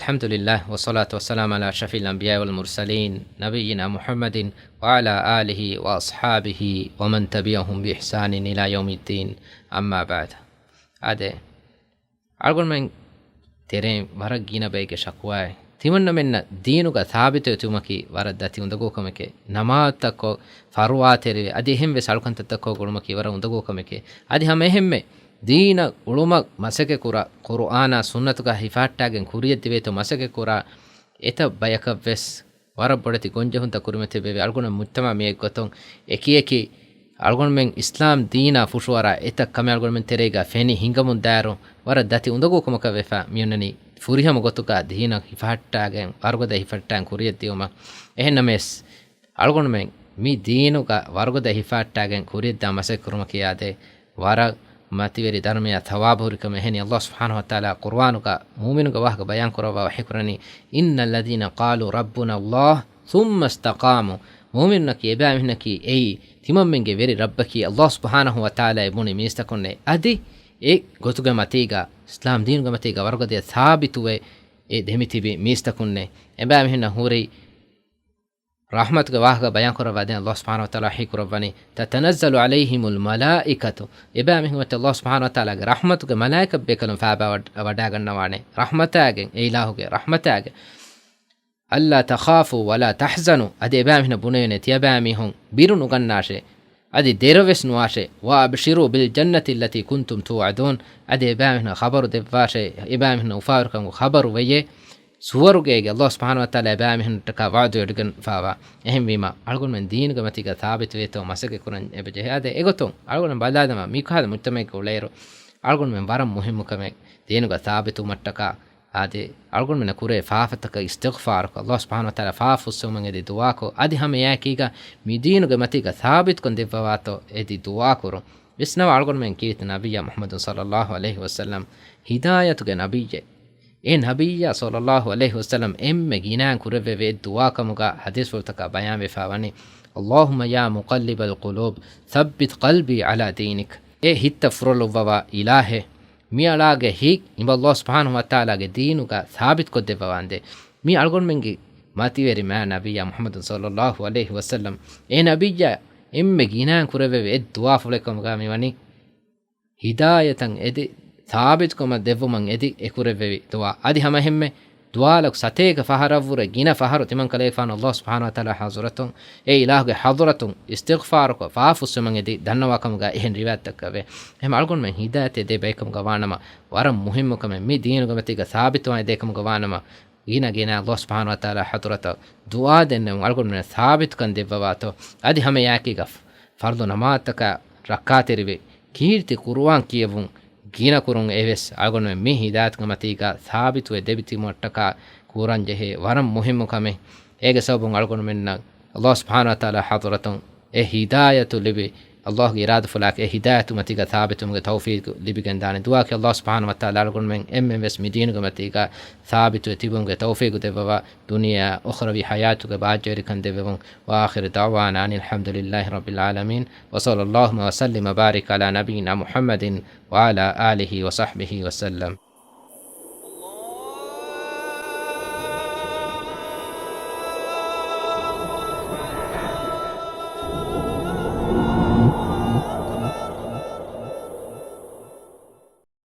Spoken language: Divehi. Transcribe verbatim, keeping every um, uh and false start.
الحمد لله، والصلاة والسلام على أشرف الأنبياء والمرسلين، نبينا محمد وعلى آله وأصحابه ومن تبعهم بإحسان إلى يوم الدين. أما بعد. އާދެ، އަޅުގަނޑުމެން ތެރެއިން ވަރަށް ގިނަ ބައެއްގެ ޝަކުވާއެއް، ތިމަންނަމެންނަށް ދީނުގަ ސާބިތުވެ ތިބުމަކީ ވަރަށް ދަތި އުނދަގޫ ކަމެކޭ. ނަމާދުތައްކޮށް ފަރުވާތެރިވެ، އަދި އެހެން ވެސް އަޅުކަންތައްތައްކޮށް ގުޅުމަކީ ވަރަށް އުނދަގޫ ކަމެކޭ. އަދި ހަމަ އެހެންމެ ދީނަށް އުޅުމަށް މަސައްކަތްކުރާ، ޤުރުއާނާ ސުންނަތުގަ ހިފަހައްޓާގެން ކުރިޔަށް ދެވޭތޯ މަސައްކަތްކުރާ އެތައް ބަޔަކަށް ވެސް ވަރަށް ބޮޑެތި ގޮންޖެހުންތައް ކުރިމަތިވެވޭ. އަޅުގަނޑު މުޖްތަމަޢަށް މިއެއްގޮތުން އެކިއެކި އަޅުގަނޑުމެން އިސްލާމް ދީނާ ފުށުއަރާ އެތައް ކަމެއް އަޅުގަނޑުމެން ތެރޭގަ ފެނި ހިނގަމުން ދާއިރު ވަރަށް ދަތި އުނދަގޫ ކަމަކަށް ވެފަ މިއޮންނަނީ ފުރިހަމަ ގޮތުގަ ދީނަށް ހިފަހައްޓާގެން ވަރުގަދަ ހިފަހައްޓާން ކުރިޔަށް ދިޔުމަށް. އެހެންނަމަވެސް، އަޅުގަނޑުމެން މި ދީނުގަ ވަރުގަދަ ހިފަހައްޓާގެން ކުރިޔަށްދާ މަސައްކަތް ކުރުމަކީ އާދެ، ވަރަށް މަތިވެރި ދަރުމަޔާ ޘަވާބު ހުރި ކަމެއް. އެހެނީ، ﷲ ސުބްޙާނަހޫ ވަތަޢާލާ ޤުރުއާނުގަ މުއުމިނުންގެ ވާހަކަ ބަޔާން ކުރައްވާ ވަޙީ ކުރަނީ، إن الذين قالوا ربنا الله ثم استقاموا. މުއުމިނުންނަކީ އެބައިމީހުންނަކީ އެއީ، ތިމަންމެންގެ ވެރި ރައްބަކީ ﷲ ސުބްޙާނަހޫ ވަތަޢާލާއޭ ބުނި މީސްތަކުންނޭ. އަދި އެ ގޮތުގެ މަތީގަ، އިސްލާމް ދީނުގެ މަތީގަ ވަރުގަދަޔަށް ސާބިތުވެ އެ ދެމިތިބި މީސްތަކުންނޭ. އެބައިމީހުންނަށް ހުރި ރަޙްމަތުގެ ވާހަކަ ބަޔާން ކުރައްވާ ދެން ﷲ ސުބްޙާނަހޫ ވަތަޢާލާ ވަޙީ ކުރައްވަނީ، تتنزل عليهم الملائكة. އެބައިމީހުން ވެސް ﷲ ސުބްޙާނަހޫ ވަތަޢާލާގެ ރަޙްމަތުގެ މަލާއިކަތް ބޭކަލުން ފާބާ ވަޑް-، ވަޑާގަންނަވާނެ. ރަޙްމަތާގެން، އެ އިލާހުގެ ރަޙްމަތާގެން. ألا تخافوا ولا تحزنوا. އަދި އެބައިމީހުންނަށް ބުނެވޭނެ، ތިޔަބައިމީހުން ބިރު ނުގަންނާށޭ. އަދި ދެރަވެސް ނުވާށޭ. وأبشروا بالجنة التي كنتم توعدون. އަދި އެބައިމީހުންނަށް ޚަބަރު ދެއްވާށޭ، އެބައިމީހުންނަށް އުފާވެރިކަމުގެ ޚަބަރު ވެޔޭ، ސުވަރުގޭގެ ﷲ ސުބްޙާނަހޫ ވަތަޢާލާ އެބައިމީހުންނަށްޓަކާ ވަޢުދު އެޑިގަންފާވާ. އެހެންވީމަ، އަޅުގަނޑުމެން ދީނުގެ މަތީގަ ސާބިތުވޭތޯ މަސައްކަތް ކުރަން އެބަޖެހޭ. އާދެ، އެގޮތުން އަޅުގަނޑު ބަލާލަމާ، މިކަހަލަ މުޖްތަމަޢެއްގަ އުޅޭއިރު، އަޅުގަނޑުމެން ވަރަށް މުހިއްމު ކަމެއް ދީނުގަ ސާބިތުވުމަށްޓަކާ، އާދެ، އަޅުގަނޑުމެންނަށް ކުރޭ ފާފަތަކަށް އިސްތިޣްފާރުކޮށް، ﷲ ސުބްޙާނަހޫ ވަތަޢާލާ ފާފަ ފުއްސެވުމަށް އެދި ދުޢާކޮށް، އަދި ހަމައެއާއެކީގަ މި ދީނުގެ މަތީގަ ސާބިތުކަން ދެއްވަވާތޯ އެދި ދުޢާކުރުން. ވިސްނަވާ، އަޅުގަނޑުމެން ކީރިތި ނަބިއްޔާ މުޙައްމަދު ޞައްލައްލާހު ޢަލައިހި ވަސައްލަމް ހިދާޔަތުގެ ނަބިއްޔެއް. އެ ނަބިއްޔާ ޞައްލައްލާހު ޢަލައިހި ވަސައްލަމް އެންމެ ގިނައިން ކުރެއްވެވި އެއް ދުޢާ ކަމުގަ ޙަދީޘްފުޅުތަކަށް ބަޔާންވެފަ ވަނީ، اللهم يا مقلب القلوب ثبت قلبي على دينك. އޭ ހިތްތައް ފުރޮޅުއްވަވާ އިލާހޭ، މިއަޅާގެ ހިތް އިބަ ﷲ ސުބްޙާނަހޫ ވަތަޢާލާގެ ދީނުގަ ސާބިތުކޮށްދެއްވަވާނދޭ. މި އަޅުގަނޑުމެންގެ މަތިވެރި މާތް ނަބިއްޔާ މުޙައްމަދު ޞައްލައްލާހު ޢަލައިހި ވަސައްލަމް، އެ ނަބިއްޔާ އެންމެ ގިނައިން ކުރެއްވެވި އެއް ދުޢާފުޅެއް ކަމުގަ މިވަނީ، ހިދާޔަތަށް އެދި، ސާބިތުކަމަށް ދެއްވުމަށް އެދި އެކުރެއްވެވި ދުޢާ. އަދި ހަމައެހެންމެ ދުޢާލަކު ސަތޭކަ ފަހަރަށްވުރެ ގިނަ ފަހަރު ތިމަން ކަލޭގެފާނު ﷲ ސުބްޙާނަހޫ ވަތަޢާލާ ޙަޟްރަތުން، އެ އިލާހުގެ ޙަޟްރަތުން އިސްތިޣްފާރުކޮށް ފާފުއްސުމަށް އެދި ދަންނަވާ ކަމުގަ އެހެން ރިވާޔަތްތަކަށްވޭ. އެހެން އަޅުގަނޑުމެން ހިދާޔަތެއް ދޭ ބައެއްކަމުގަ ވާނަމަ، ވަރަށް މުހިއްމު ކަމެއް މި ދީނުގެ މަތީގަ ސާބިތުވާން އެދޭ ކަމުގަ ވާނަމަ، ގިނަ ގިނަ ﷲ ސުބްޙާނަހޫ ވަތަޢާލާ ޙަޟްރަތަށް ދުޢާ ދެންނެވުން އަޅުގަނޑުމެން ސާބިތުކަން ދެއްވަވާތޯ، އަދި ހަމައެއާއެކީގަ ފަރުޟު ނަމާދުތަކަށް ރައްކާތެރިވެ، ކީރިތި ޤުރުއާން ކިޔެވުން ގިނަ ކުރުން އެވެސް އަޅުގަނޑުމެން މި ހިދާޔަތުގެ މަތީގަ ސާބިތުވެ ދެމިތިބުމަށްޓަކާ ކުރަންޖެހޭ ވަރަށް މުހިއްމު ކަމެއް. އޭގެ ސަބަބުން އަޅުގަނޑުމެންނަށް ﷲ ސުބްޙާނަހޫ ވަތަޢާލާ ޙަޟްރަތުން އެ ހިދާޔަތު ލިބި، ﷲގެ އިރާދަފުޅާއެކީ އެ ހިދާޔަތު މަތީގަ ސާބިތުވުމުގެ ތައުފީޤު ލިބިގެންދާނެ. ދުޢާއަކީ ﷲ ސުބްޙާނަހޫ ވަތަޢާލާ އަޅުގަނޑުމެން އެންމެން ވެސް މި ދީނުގެ މަތީގަ ސާބިތުވެ ތިބުމުގެ ތައުފީޤު ދެއްވަވާ، ދުނިޔެއާ އުޚްރަވީ ޙަޔާތުގެ ބާއްޖަވެރިކަން ދެއްވެވުން. وآخر دعوانا أن الحمد لله رب العالمين، وصلى اللهم وسلم وبارك على نبينا محمد وعلى آله وصحبه وسلم.